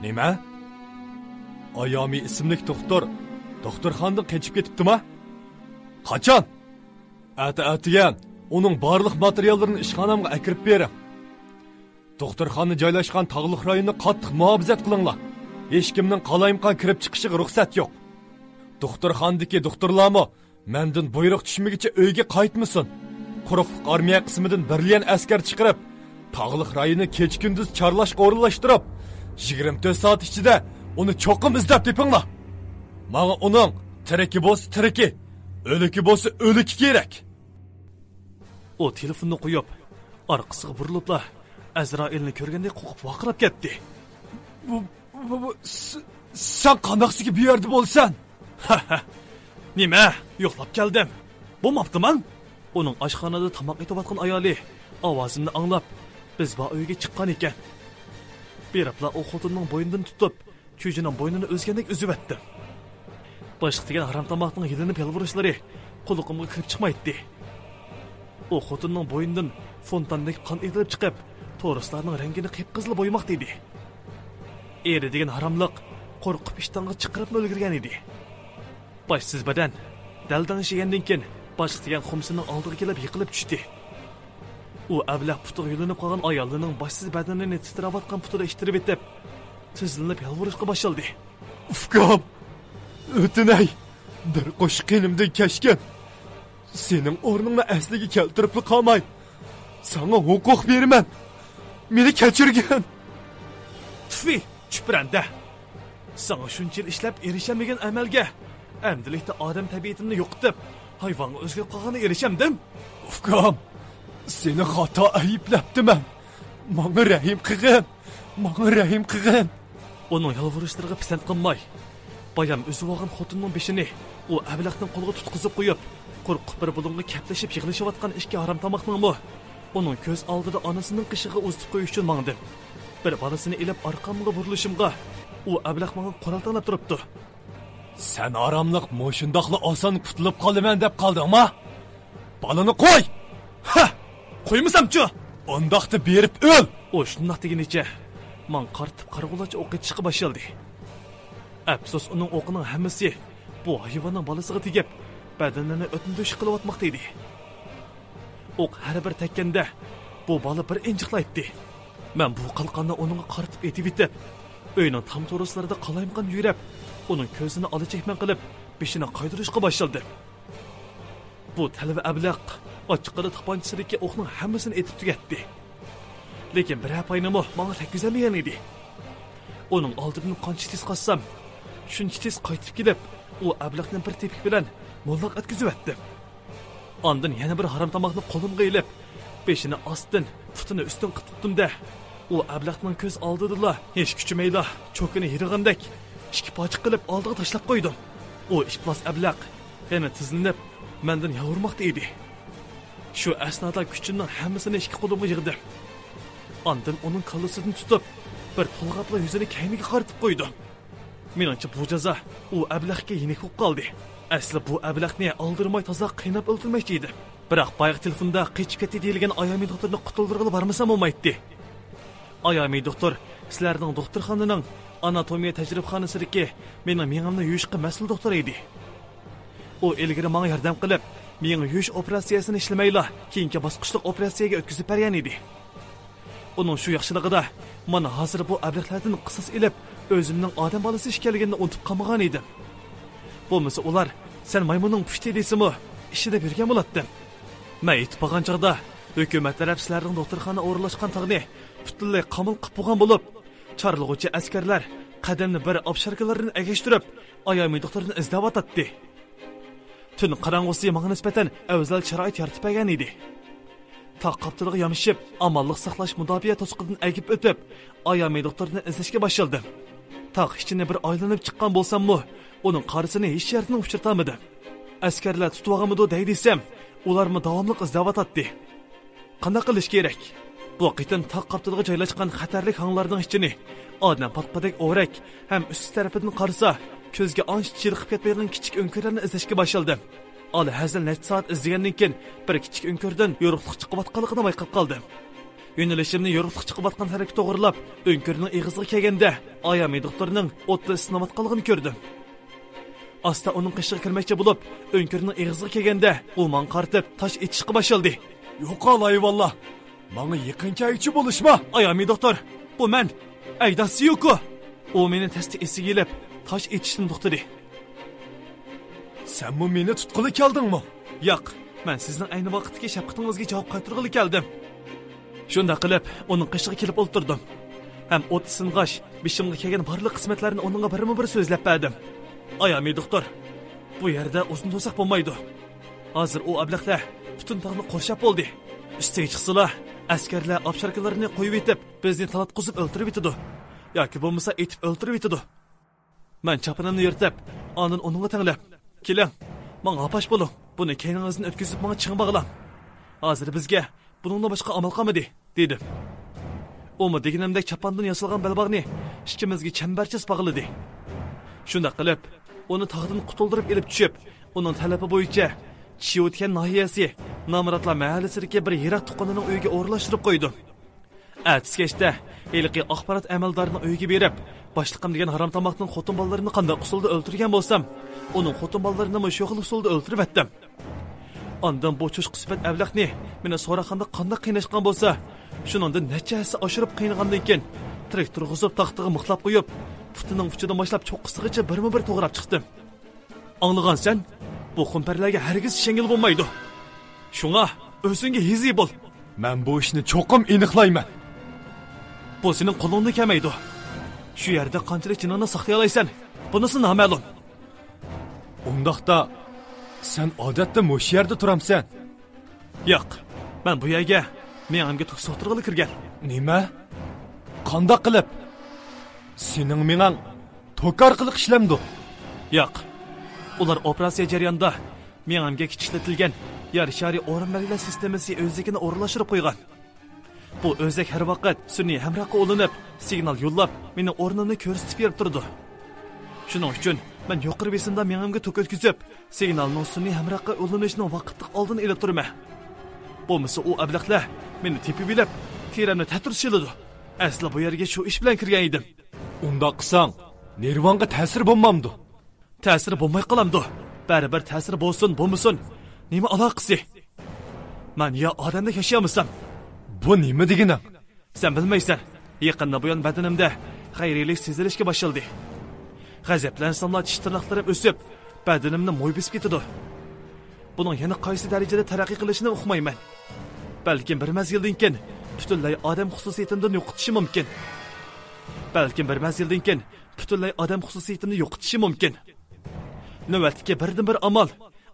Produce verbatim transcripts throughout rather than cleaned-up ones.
نېمە؟ ئايامى ئىسىملىك دوختۇر دوختۇرخانىدىن قېچىپ كېتىپتىما؟ قاچان؟ ئەتە ئەتىگەن ئۇنىڭ بارلىق ماتېرىياللىرىنى ئىشخانامغا ئەكىرىپ بېرىڭ. دوختۇرخانا جايلاشقان تاغلىق رايوننى قاتتىق مۇھاپىزەت قىلىڭلار. ھېچكىمنىڭ قالايمىقان كىرىپ چىقىشىغا رۇخسەت يوق. دوختۇرخانىدىكى دوختۇرلارمۇ مەندىن بۇيرۇق چۈشمىگىچە ئۆيگە قايتمىسۇن. قۇرۇقلۇق ئارمىيە قىسمىدىن بىر ليەن ئەسكەر چىقىرىپ، تاغلىق رايوننى كېچە-كۈندۈز چارلاشقا ئورۇنلاشتۇرۇپ، يىگىرمە تۆت سائەت ئىچىدە ئۇنى چوقۇم ئىزدەپ تېپىڭلار. ماڭا ئۇنىڭ تىرىكى بولسا تىرىكى، ئۆلۈكى بولسا ئۆلۈكى كېرەك. ئۇ تېلېفوننى قويۇپ، ئارقىسىغا بۇرۇلۇپلا، ئەزرائىلنى كۆرگەندەك قورقۇپ ۋارقىراپ كەتتى. بۇ، بۇ، بۇ، س-، سەن قانداقسىكى بۇ يەردە بولىسەن؟ نېمە؟ يوقلاپ كەلدىم. بولماپتىمەن؟ ئۇنىڭ ئاشخانىدا تاماق ئېتىۋاتقان ئايالى ئاۋازىمنى ئاڭلاپ، بىز بار ئۆيگە چىققان ئىكەن. بېرىپلا ئۇ خوتۇننىڭ بوينىدىن تۇتۇپ، چۈجىنىڭ بوينىنى ئۈزگەندەك ئۈزۈۋەتتىم. باشلىق دېگەن ھارام تاماقنىڭ يېلىنىپ يالۋۇرۇشلىرى قۇلىقىمغا كىرىپ چىقمايتتى. ئۇ خوتۇننىڭ بوينىدىن فونتاندەك قان ئېتىلىپ چىقىپ، تورۇسلارنىڭ رەڭگىنى قىپقىزىل بويىماقتا ئىدى. ئېرى دېگەن ھاراملىق قورقۇپ ئىشتانغا چىقىرىپمۇ ئۈلگۈرگەن ئىدى. باشسىز بەدەن دەلدەڭشىگەندىن كېيىن، باشلىق دېگەن خۇمسىنىڭ ئالدىغا كېلىپ يىقىلىپ چۈشتى. ئۇ ئەبلەخ پۇتىغا يۆلىنىپ قالغان ئايالىنىڭ باشسىز بەدىنىنى تىترەۋاتقان پۇتىدا ئىتتىرىۋېتىپ، تىزلىنىپ يالۋۇرۇشقا باشلىدى. ئۇكام، ئۆتۈنەي، بىر قوشۇق قېنىمدىن كەچكىن. سېنىڭ ئورنۇڭنى ئەسلىگە كەلتۈرۈپلا قالماي، ساڭا ھوقۇق بېرىمەن. مېنى كەچۈرگىن. تۈفى، چۈپرەندە. ساڭا شۇنچە يىل ئىشلەپ ئېرىشەلمىگەن ئەمەلگە، ئەمدىلىكتە ئادەم تەبىئىتىمنى يوقىتىپ، ھايۋانغا ئۆزگىرىپ قالغانغا ئېرىشەمدىم؟ ئۇكام، سېنى خاتا ئەيىبلەپتىمەن. ماڭا رەھىم قىلغىن. ماڭا رەھىم قىلغىن. ئۇنىڭ يالۋۇرۇشلىرىغا پىسەنت قىلماي، بايام ئۈزۈۋالغان خوتۇننىڭ بېشىنى ئۇ ئەبلەخنىڭ قولىغا تۇتقۇزۇپ قويۇپ، قورقۇپ بىر بۇلۇڭغا كەپلىشىپ يىغلىشىۋاتقان ئىككى ھارامتاماقنىڭمۇ ئۇنىڭ كۆز ئالدىدا ئانىسىنىڭ قېشىغا ئۇزىتىپ قويۇش ئۈچۈن ماڭدىم. بىر بالىسىنى ئېلىپ ئارقامغا بۇرۇلۇشۇمغا، ئۇ ئەبلەخ ماڭا قورال تەڭلەپ تۇرۇپتۇ. سەن ئاراملىق مۇشۇنداقلا ئاسان قۇتۇلۇپ قالىمەن دەپ قالدىڭما؟ بالىنى قوي! ھە! قويمىسامچۇ؟ ئۇنداقتا بېرىپ ئۆل! ئۇ شۇنداق دېگىنىچە ماڭا قارىتىپ قارىغۇلارچە ئوق ئېتىشقا باشلىدى. ئەپسۇس، ئۇنىڭ ئوقىنىڭ ھەممىسى بۇ ھايۋاننىڭ بالىسىغا تېگىپ، بەدىنىنى ئۆتمە-تۆشۈك قىلىۋاتماقتا ئىدى. ئوق ھەر بىر تەگكەندە بۇ بالا بىر ئىنچىقلايتتى. مەن بۇ قالقاننى ئۇنىڭغا قارىتىپ ئېتىۋېتىپ، ئۆينىڭ تام تورۇسلىرىدا قالايمىقان يۈرۈپ، ئۇنىڭ كۆزىنى ئالا چەكمەن قىلىپ، بېشىنى قايدۇرۇشقا باشلىدىم. بۇ تەلۋە ئەبلەخ ئاچچىقىدا تاپانچىسىدىكى ئوقنىڭ ھەممىسىنى ئېتىپ تۈگەتتى. لېكىن بىرەر پاينىمۇ ماڭا تەگكۈزەلمىگەن ئىدى. ئۇنىڭ ئالدىدىن قانچە تېز قاچسام، شۇنچە تېز قايتىپ كېلىپ، ئۇ ئەبلەخنى بىر تېپىك بىلەن موللاق ئەتكۈزۈۋەتتىم. ئاندىن يەنە بىر ھارام تاماقنى قولۇمغا ئېلىپ، بېشىنى ئاستىن، پۇتىنى ئۈستۈن قىتىتتىم-دە، ئۇ ئەبلەخنىڭ كۆز ئالدىدىلا ھېچ كۈچىمەيلا چوكىنى يىرغاندەك ئىككى پارچە قىلىپ ئالدىغا تاشلاپ قويدۇم. ئۇ ئىپلاس ئەبلەخ يەنە تىزلىنىپ، مەندىن يالۋۇرماقتا ئىدى. شۇ ئەسنادا كۈچۈمنىڭ ھەممىسىنى ئىككى قولۇمغا يىغدىم. ئاندىن ئۇنىڭ كاللىسىدىن تۇتۇپ، بىر تولغاپلا يۈزىنى كەينىگە قارىتىپ قويدۇم. مېنىڭچە، بۇ جازا ئۇ ئەبلەخكە يېنىك بولۇپ قالدى. ئەسلى بۇ ئەبلەخنى ئالدىرىماي تازا قىيناپ ئۆلتۈرمەكچى ئىدىم. بىراق بايىقى تېلېفوندا قېچىپ كەتتى دېيىلگەن ئايامى دوختۇرنى قۇتۇلدۇرغىلى بارمىسام بولمايتتى. ئايامى دوختۇر سىلەرنىڭ دوختۇرخانىنىڭ ئاناتومىيە تەجرىبىخانىسىدىكى مېنىڭ مېڭەمنى يۇيۇشقا مەسئۇل دوختۇر ئىدى. ئۇ ئىلگىرى ماڭا ياردەم قىلىپ، مېڭە يۇيۇش ئوپېراتسىيەسىنى ئىشلىمەيلا، كېيىنكى باسقۇچلۇق ئوپېراتسىيەگە ئۆتكۈزۈپ بەرگەن ئىدى. ئۇنىڭ شۇ ياخشىلىقىدا مانا ھازىر بۇ ئەبلەخلەردىن قىساس ئېلىپ، ئۆزۈمنىڭ ئادەم بالىسى ئىكەنلىكىمنى ئۇنتۇپ قالمىغان ئىدىم. بولمىسا ئۇلار، سەن مايمۇننىڭ پۇشتى دېسىمۇ، ئىشىنىپ يۈرگەن بولاتتىم. مەن ئېيتىپ بارغان چاغدا، ھۆكۈمەت تەرەپ سىلەرنىڭ دوختۇرخانا ئورۇنلاشقان تاغنى پۈتۈنلەي قامال قىلىپ بولغان بولۇپ، چارلىغۇچى ئەسكەرلەر قەدەمنى بىر ئاپشاركىلىرىنى ئەگەشتۈرۈپ، ئايامى دوختۇرنى ئىزدەۋاتاتتى. تۈن قاراڭغۇسى ماڭا نىسبەتەن ئەۋزەل شارائىت يارىتىپ بەرگەن ئىدى. تاغ قاپتىلىغا يامىشىپ، ئامانلىق ساقلاش مۇداپىئە توسۇقىدىن ئەگىپ ئۆتۈپ، ئايامى دوختۇرنى ئىزدەشكە باشلىدىم. تاغ ئىچىنى بىر ئايلىنىپ چىققان بولساممۇ، ئۇنىڭ قارىسىنى ھېچ يەردىن ئۇچرىتالمىدىم. ئەسكەرلەر تۇتۇۋالغانمىدۇ دەي دېسەم، ئۇلارمۇ داۋاملىق ئىزدەۋاتاتتى. قانداق قىلىش كېرەك؟ بۇ قېتىم تاغ قاپتىلىغا جايلاشقان خەتەرلىك ھاڭلارنىڭ ئىچىنى ئادەم پاتقۇدەك ئورەك ھەم ئۈستى تەرىپىدىن قارىسا، كۆزگە ئانچە چېلىقىپ كەتمەيدىغان كىچىك ئۆڭكۈرلەرنى ئىزدەشكە باشلىدىم. ئالىھەزرەت نەچچە سائەت ئىزدىگەندىن كېيىن، بىر كىچىك ئۆڭكۈردىن يورۇقلۇق چىقىۋاتقانلىقىنى بايقاپ قالدىم. يۆنىلىشىمنى يورۇقلۇق چىقىۋاتقان تەرەپكە توغرىلاپ، ئۆڭكۈرنىڭ ئېغىزىغا كەلگەندە، ئايامى دوختۇرنىڭ ئوتتا ئىسسىنىۋاتقانلىقىنى كۆردۈم. ئاستا ئۇنىڭ قېشىغا كىرمەكچى بولۇپ، ئۆڭكۈرنىڭ ئېغىزىغا كەلگەندە، ئۇ ماڭا قارىتىپ تاش ئېتىشقا باشلىدى. يوقال ھايۋانلار! ماڭا يېقىن كەلگۈچى بولۇشما! ئايامى دوختۇر، بۇ مەن، ئەيدا سىيۇكو! ئۇ مېنى تەستە ئېسىگە ئېلىپ، تاش ئېتىشتىن توختىدى. سەنمۇ مېنى تۇتقىلى كەلدىڭمۇ؟ ياق، مەن سىزنىڭ ئەينى ۋاقىتتىكى شەپقىتىڭىزگە جاۋاب قايتۇرغىلى كەلدىم. شۇنداق قىلىپ، ئۇنىڭ قېشىغا كېلىپ ئولتۇردۇم. ھەم ئوت ئىسسىنغاچ، بېشىمغا كەلگەن بارلىق قىسمەتلەرنى ئۇنىڭغا بىرمۇ بىر سۆزلەپ بەردىم. ئايامى دوختۇر، بۇ يەردە ئۇزۇن تۇرساق بولمايدۇ. ھازىر ئۇ ئەبلەخلەر پۈتۈن تاغنى قورشاپ بولدى. ئۈستىگە چىقسىلا، ئەسكەرلەر ئاپشاركىلىرىنى قويۇۋېتىپ، بىزنى تالاتقۇزۇپ ئۆلتۈرۈۋېتىدۇ. ياكى بولمىسا ئېتىپ ئۆلتۈرۈۋېتىدۇ. مەن چاپىنىمنى يىرتىپ، ئاندىن ئۇنىڭغا تەڭلەپ، «كېلىڭ، ماڭا ھاپاش بولۇڭ، بۇنى كەينىڭىزدىن ئۆتكۈزۈپ ماڭا چىڭ باغلاڭ. ھازىر بىزگە بۇنىڭدىن باشقا ئامال قالمىدى» دېدىم. ئۇمۇ دېگىنىمدەك چاپاندىن ياسالغان بەلباغنى ئىككىمىزگە چەمبەرچاس باغلىدى. شۇنداق قىلىپ، ئۇنى تاغدىن قۇتۇلدۇرۇپ ئېلىپ چۈشۈپ، ئۇنىڭ تەلىپى بويىچە چيۇتيەن ناھىيەسى نامراتلار مەھەللىسىدىكى بىر يىراق تۇغقىنىنىڭ ئۆيىگە ئورۇنلاشتۇرۇپ قويدۇم. ئەتىسى كەچتە ھېلىقى ئاخبارات ئەمەلدارىنىڭ ئۆيىگە بېرىپ، باشلىقىم دېگەن ھارام تاماقنىڭ خوتۇن بالىلىرىنى قانداق ئۇسۇلدا ئۆلتۈرگەن بولسام، ئۇنىڭ خوتۇن بالىلىرىنىمۇ شۇ خىل ئۇسۇلدا ئۆلتۈرۈۋەتتىم. ئاندىن بۇ چوشقا سۈپەت ئەبلەخنى مېنى سوراقخانىدا قانداق قىيناشقان بولسا، شۇنىڭدىن نەچچە ھەسسە ئاشۇرۇپ قىينىغاندىن كېيىن، تىرىك تۇرغۇزۇپ تاختىغا مىخلاپ قويۇپ، پۇتىنىڭ ئۇچىدىن باشلاپ چوققىسىغىچە بىرمۇ بىر توغراپ چىقتىم. ئاڭلىغانسەن؟ بۇ خۇمپەرلەرگە ھەرگىز ئىشەنگىلى بولمايدۇ. شۇڭا ئۆزۈڭگە ھېزى بول. مەن بۇ ئىشنى چوقۇم ئېنىقلايمەن. بۇ سېنىڭ قولۇڭدىن كەلمەيدۇ. شۇ يەردە قانچىلىك جېنىڭنى ساقلىيالايسەن، بۇنىسى نامەلۇم. ئۇنداقتا، سەن ئادەتتە مۇشۇ يەردە تۇرامسەن؟ ياق، مەن بۇ يەرگە مېڭەمگە توك سوقتۇرغىلى كىرگەن. نېمە؟ قانداق قىلىپ؟ سېنىڭ مېڭەڭ توك ئارقىلىق ئىشلەمدۇ؟ ياق. ئۇلار ئوپېراتسىيە جەريانىدا مېڭەمگە كىچىكلىتىلگەن يەر شارى ئورۇن بەلگىلەش سىستېمىسى ئۆزلۈكىنى ئورۇنلاشتۇرۇپ قويغان. بۇ ئۆزەك ھەر ۋاقىت سۈنئىي ھەمراھقا ئۇلىنىپ، سىگنال يوللاپ، مېنىڭ ئورنۇمنى كۆرسىتىپ بېرىپ تۇرىدۇ. شۇنىڭ ئۈچۈن مەن يۇقىرى بېسىمدا مېڭەمگە توك ئۆتكۈزۈپ، سىگنالنىڭ سۈنئىي ھەمراھقا ئۇلىنىشىنىڭ ۋاقىتلىق ئالدىنى ئېلىپ تۇرىمەن. بولمىسا ئۇ ئەبلەخلەر مېنى تېپىۋېلىپ، تېرەمنى تەتۈر سېلىدۇ. ئەسلى بۇ يەرگە شۇ ئىش بىلەن كىرگەن ئىدىم. ئۇنداق قىلساڭ، نېرۋاڭغا تەسىر بولمامدۇ؟ تەسىرى بولماي قالامدۇ؟ بەرىبىر تەسىرى بولسۇن، بولمىسۇن، نېمە ئالاقىسى؟ مەن يا ئادەمدەك ياشىيالمىسام؟ بۇ نېمە دېگىنىڭ؟ سەن بىلمەيسەن. يېقىندىن بۇيان بەدىنىمدە غەيرىيلىك سېزىلىشكە باشلىدى. غەزەپلەنسەملا چىش تىرناقلىرىم ئۆسۈپ، بەدىنىمنى موي بېسىپ كېتىدۇ. بۇنىڭ يەنە قايسى دەرىجىدە تەرەققىي قىلىشىنى ئۇقمايمەن. بەلكىم بىر مەزگىلدىن كېيىن پۈتۈنلەي ئادەم خۇسۇسىيىتىمدىن يوقىتىشى مۇمكىن. بەلكىم بىر مەزگىلدىن كېيىن پۈتۈنلەي ئادەم خۇسۇسىيىتىمنى يوقىتىشى مۇمكىن. نۆۋەتتىكى بىردىنبىر ئامال،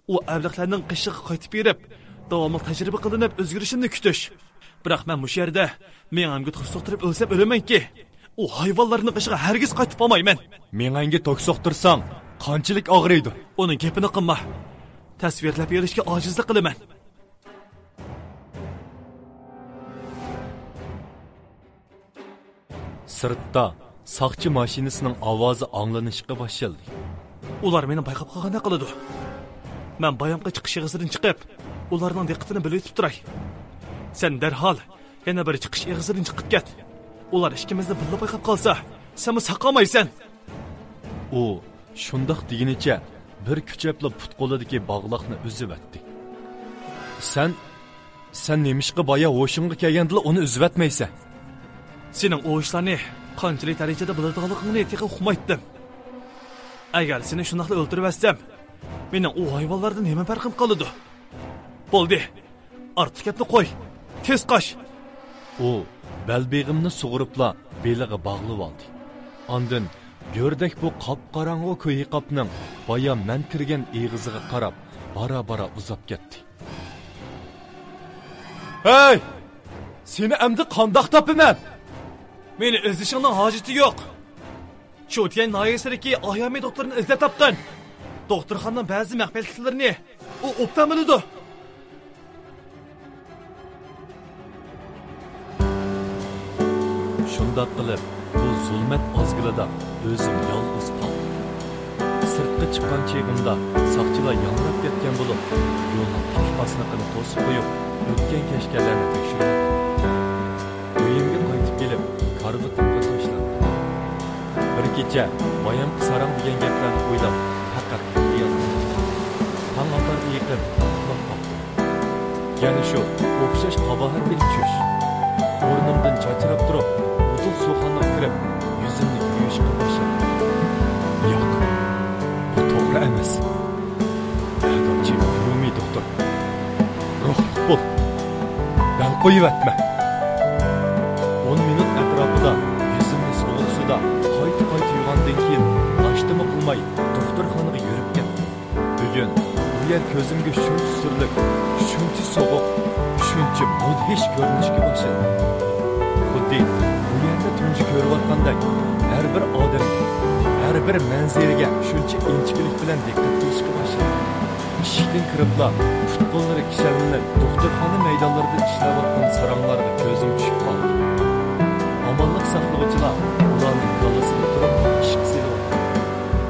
ئۇ ئەبلەخلەرنىڭ قېشىغا قايتىپ بېرىپ، داۋاملىق تەجرىبە قىلىنىپ ئۆزگىرىشىمنى كۈتۈش. بىراق مەن مۇشۇ يەردە مېڭەمگە توك سوقتۇرۇپ ئۆلسەم ئۆلىمەنكى، ئۇ ھايۋانلارنىڭ قېشىغا ھەرگىز قايتىپ بارمايمەن. مېڭەڭگە توك سوقتۇرساڭ، قانچىلىك ئاغرىيدۇ؟ ئۇنىڭ گېپىنى قىلما. تەسۋىرلەپ بېرىشكە ئاجىزلىق قىلىمەن. سىرتتا ساقچى ماشىنىسىنىڭ ئاۋازى ئاڭلىنىشقا باشلىدى. ئۇلار مېنى بايقاپ قالغاندەك قىلىدۇ. مەن بايامقى چىقىش ئېغىزىدىن چىقىپ، ئۇلارنىڭ دىققىتىنى بۆلۈۋېتىپ تۇراي. سەن دەرھال يەنە بىر چىقىش ئېغىزىدىن چىقىپ كەت. ئۇلار ئىككىمىزنى بىللە بايقاپ قالسا، سەنمۇ ساقالمايسەن. ئۇ شۇنداق دېگىنىچە بىر كۈچەپلا پۇت-قولىدىكى باغلاقنى ئۈزۈۋەتتى. سەن، سەن نېمىشقا بايا ھوشۇڭغا كەلگەندىلا ئۇنى ئۈزۈۋەتمەيسەن؟ سېنىڭ ئۇ ئىشلارنى قانچىلىك دەرىجىدە بىلىدىغانلىقىڭنى تېخى ئۇقمايتتىم. ئەگەر سېنى شۇنداقلا ئۆلتۈرۈۋەتسەم، مېنىڭ ئۇ ھايۋانلاردىن نېمە پەرقىم قالىدۇ؟ بولدى، ئارتۇق گەپنى قوي، تېز قاچ! ئۇ بەلبېغىمنى سۇغۇرۇپلا بېلىغا باغلىۋالدى. ئاندىن گۆردەك بۇ قاپقاراڭغۇ كۆيى قاپنىڭ بايا مەن كىرگەن ئېغىزىغا قاراپ بارا-بارا ئۇزاپ كەتتى. ھەي! سېنى ئەمدى قانداق تاپىمەن؟ مېنى ئىزدىشىڭنىڭ ھاجىتى يوق. شۇتيەن ناھىيەسىدىكى ئايامى دوختۇرنى ئىزدەپ تاپقىن. دوختۇرخانىنىڭ بەزى مەخپىيەتلىكلىرىنى ئۇ ئوبدان بىلىدۇ. شۇنداق قىلىپ، بۇ زۇلمەت ئازگىلىدا ئۆزۈم يالغۇز قالدىم. سىرتقا چىققان چېغىمدا ساقچىلار ياڭراپ كەتكەن بولۇپ، يولنىڭ پاس-پاسنىقىنى توسۇپ قويۇپ، ئۆتكەن-كەچكەنلەرنى تەكشۈرۈۋاتىدۇ. كېچە بايامقى ساراڭ دېگەن گەپلەرنى ئويلاپ، پەقەت ئۇخلىيالمىدىم. تاڭ ئاتارغا يېقىن ئۇخلاپ قالدىم. يەنە شۇ ئوخشاش قاباھەتلىك چۈش. ئورنۇمدىن چاچراپ تۇرۇپ، ئۇدۇل سۇخانىغا كىرىپ، يۈزۈمنى يۇيۇشقا باشلىدىم. ياق، بۇ توغرا ئەمەس. ئەدالچى ئايومى دوختۇر، روھلۇق بول. بەل قويۇۋەتمە. ئون مىنۇت ئەتراپىدا يۈزۈمنى سوغۇق سۇدا قايتا-قايتا يۇغاندىن كېيىن، ناشتىمۇ قىلماي دوختۇرخانىغا يۈرۈپ كەتتىم. بۈگۈن بۇ يەر كۆزۈمگە شۇنچە سۈرلۈك، شۇنچە سوغۇق، شۇنچە مۇدھىش كۆرۈنۈشكە باشلىدى. خۇددى بۇ يەرنى تۇنجى كۆرۈۋاتقاندەك، ھەر بىر ئادەمگە، ھەر بىر مەنزىرىگە شۇنچە ئىنچىكىلىك بىلەن دىققەت قىلىشقا باشلىدىم. ئىشىكتىن كىرىپلا پۇت-قوللىرى كىشەنلىنىپ، دوختۇرخانا مەيدانلىرىدا ئىشلەۋاتقان ساراڭلارغا كۆزۈم چۈشۈپ قالدى. ئامانلىق ساقلىغۇچىلار ئۇلارنىڭ كاللىسىدا تۇرۇپ ئىشىك سېلىۋاتىدۇ.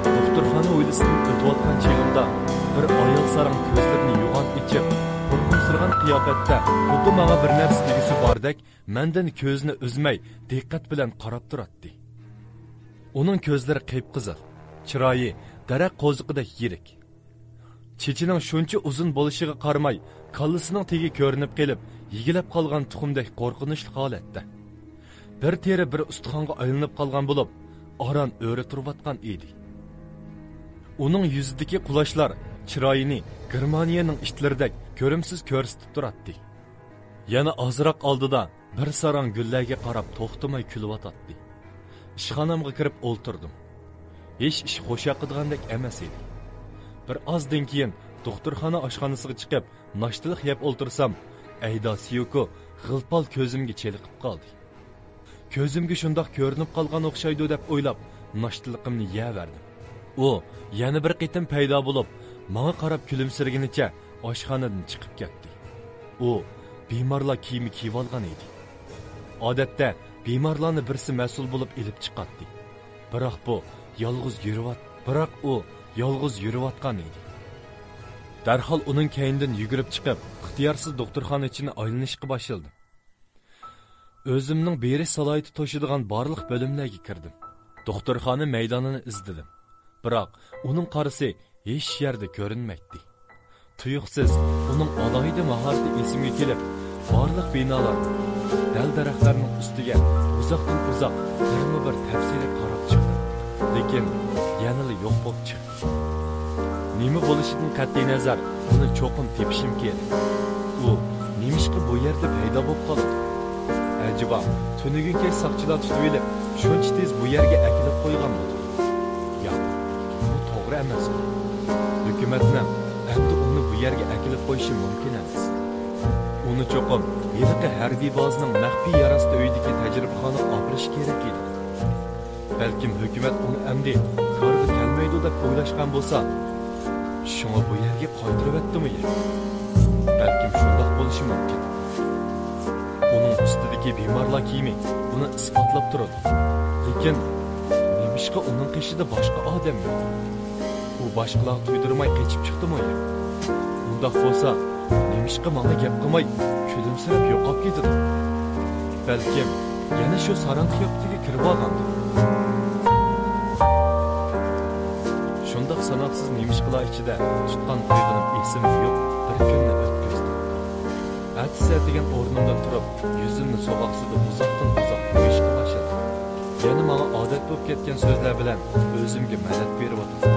دوختۇرخانا ھويلىسىدىن ئۆتۈۋاتقان چېغىمدا بىر ئايال ساراڭ كۆزلىرىنى يوغان ئېچىپ، قورقۇمسىرىغان قىياپەتتە خۇددى ماڭا بىر نەرسە دېگۈسى باردەك، مەندىن كۆزىنى ئۈزمەي دىققەت بىلەن قاراپ تۇراتتى. ئۇنىڭ كۆزلىرى قىپقىزىل، چىرايى دەرەخ قوزۇقىدەك يىرىك. چېچىنىڭ شۇنچە ئۇزۇن بولۇشىغا قارىماي، كاللىسىنىڭ تېگى كۆرۈنۈپ قېلىپ، يېگىلەپ قالغان تۇخۇمدەك قورقۇنچلۇق ھالەتتە. بىر تېرە بىر ئۇستىخانغا ئايلىنىپ قالغان بولۇپ، ئاران ئۆرە تۇرۇۋاتقان ئىدى. ئۇنىڭ يۈزىدىكى قۇلاشلار چىرايىنى گېرمانىيەنىڭ ئىتلىرىدەك كۆرۈمسىز كۆرسىتىپ تۇراتتى. يەنە ئازراق ئالدىدا بىر ساراڭ گۈللەرگە قاراپ توختىماي كۈلۈۋاتاتتى. ئىشخانامغا كىرىپ ئولتۇردۇم. ھېچ ئىش خۇش ياقىدىغاندەك ئەمەس ئىدى. بىر ئازدىن كېيىن دوختۇرخانا ئاشخانىسىغا چىقىپ، ناشتىلىق يەپ ئولتۇرسام، ئەيدا سىيوكو غىل-پال كۆزۈمگە چېلىقىپ قالدى. كۆزۈمگە شۇنداق كۆرۈنۈپ قالغان ئوخشايدۇ دەپ ئويلاپ، ناشتىلىقىمنى يەۋەردىم. ئۇ يەنە بىر قېتىم پەيدا بولۇپ، ماڭا قاراپ كۈلۈمسىرىگىنىچە ئاشخانىدىن چىقىپ كەتتى. ئۇ بىمارلار كىيىمى كىيىۋالغان ئىدى. ئادەتتە بىمارلارنى بىرسى مەسئۇل بولۇپ ئېلىپ چىقاتتى. بىراق بۇ يالغۇز يۈرۈۋات-، بىراق ئۇ يالغۇز يۈرۈۋاتقان ئىدى. دەرھال ئۇنىڭ كەينىدىن يۈگۈرۈپ چىقىپ، ئىختىيارسىز دوختۇرخانا ئىچىنى ئايلىنىشقا باشلىدىم. ئۆزۈمنىڭ بېرىش سالاھىيىتى توشىدىغان بارلىق بۆلۈملەرگە كىردىم. دوختۇرخانا مەيدانىنى ئىزدىدىم. بىراق ئۇنىڭ قارىسى ھېچ يەردە كۆرۈنمەيتتى. تۇيۇقسىز ئۇنىڭ ئالاھىدە ماھارىتى ئېسىمگە كېلىپ، بارلىق بىنالار، دەل-دەرەخلەرنىڭ ئۈستىگە ئۇزاقتىن-ئۇزاق بىرمۇ بىر تەپسىلىي قاراپ چىقتىم. لېكىن يەنىلا يوق بولۇپ چىقتى. نېمە بولۇشىدىن قەتئىينەزەر، ئۇنى چوقۇم تېپىشىم كېرەك. ئۇ نېمىشقا بۇ يەردە پەيدا بولۇپ قالدى؟ ئەجەبا، تۈنۈگۈن كەچ ساقچىلار تۇتۇۋېلىپ، شۇنچە تېز بۇ يەرگە ئەكېلىپ قويغانمىدۇ؟ ياق، بۇ توغرا ئەمەس. ھۆكۈمەتنىڭ ئەمدى ئۇنى بۇ يەرگە ئەكېلىپ قويۇشى مۇمكىن ئەمەس. ئۇنى چوقۇم ھېلىقى ھەربىي بازىنىڭ مەخپىي يەر ئاستى ئۆيىدىكى تەجرىبىخانىغا ئاپىرىش كېرەك ئىدى. بەلكىم ھۆكۈمەت ئۇنى ئەمدى كارغا كەلمەيدۇ دەپ ئويلاشقان بولسا، شۇڭا بۇ يەرگە قايتۇرۇۋەتتىمۇ يا؟ بەلكىم شۇنداق بولۇشى مۇمكىن. ئۇنىڭ ئۈستىدىكى بىمارلار كىيىمى بۇنى ئىسپاتلاپ تۇرىدۇ. لېكىن نېمىشقا ئۇنىڭ قېشىدا باشقا ئادەم يوق؟ ئۇ باشقىلارغا تۇيدۇرماي قېچىپ چىقتىمۇ يا؟ ئۇنداق بولسا، نېمىشقا ماڭا گەپ قىلماي، كۈلۈمسىرەپ يوقاپ كېتىدۇ؟ بەلكىم يەنە شۇ ساراڭ قىياپىتىگە كىرىۋالغاندۇ؟ شۇنداق ساناقسىز نېمىشقىلار ئىچىدە تۇتقان قويغىنىم ئېسىمدە يوق بىر كۈننى ئۆتكۈزدۈم. ئەتىسى ئەتىگەن ئورنۇمدىن تۇرۇپ، يۈزۈمنى سوغۇق سۇدا ئۇزاقتىن ئۇزاق يۇيۇشقا باشلىدىم. يەنە ماڭا ئادەت بولۇپ كەتكەن سۆزلەر بىلەن ئۆزۈمگە مەدەت بېرىۋاتىمەن.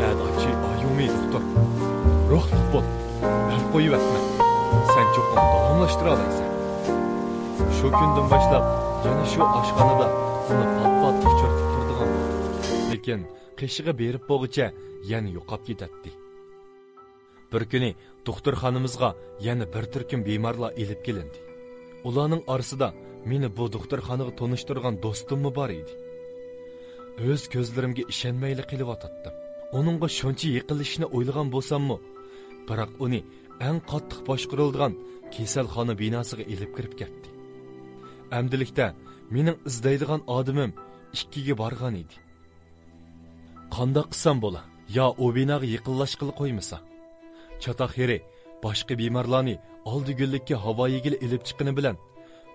ئەداچى ئايۇمى دوختۇر، روھلۇق بول، بەل قويۇۋەتمە. سەن چوقۇم داۋاملاشتۇرالايسەن. شۇ كۈندىن باشلاپ يەنە شۇ ئاشخانىدا ئۇنى پات-پات ئۇچرىتىپ تۇرىدىغان بولدۇم. لېكىن قېشىغا بېرىپ بولغۇچە يەنە يوقاپ كېتەتتى. بىر كۈنى دوختۇرخانىمىزغا يەنە بىر تۈركۈم بىمارلار ئېلىپ كېلىندى. ئۇلارنىڭ ئارىسىدا مېنى بۇ دوختۇرخانىغا تونۇشتۇرغان دوستۇممۇ بار ئىدى. ئۆز كۆزلىرىمگە ئىشەنمەيلا قېلىۋاتاتتىم. ئۇنىڭغا شۇنچە يېقىنلىشىشنى ئويلىغان بولساممۇ، بىراق ئۇنى ئەڭ قاتتىق باشقۇرۇلىدىغان كېسەلخانا بىناسىغا ئېلىپ كىرىپ كەتتى. ئەمدىلىكتە مېنىڭ ئىزدەيدىغان ئادىمىم ئىككىگە بارغان ئىدى. قانداق قىلسام بولا؟ يا ئۇ بىناغا يېقىنلاشقىلى قويمىسا؟ چاتاق يېرى باشقا بىمارلارنى ئالدى گۈللۈككە ھاۋا يېگىلى ئېلىپ چىققىنى بىلەن،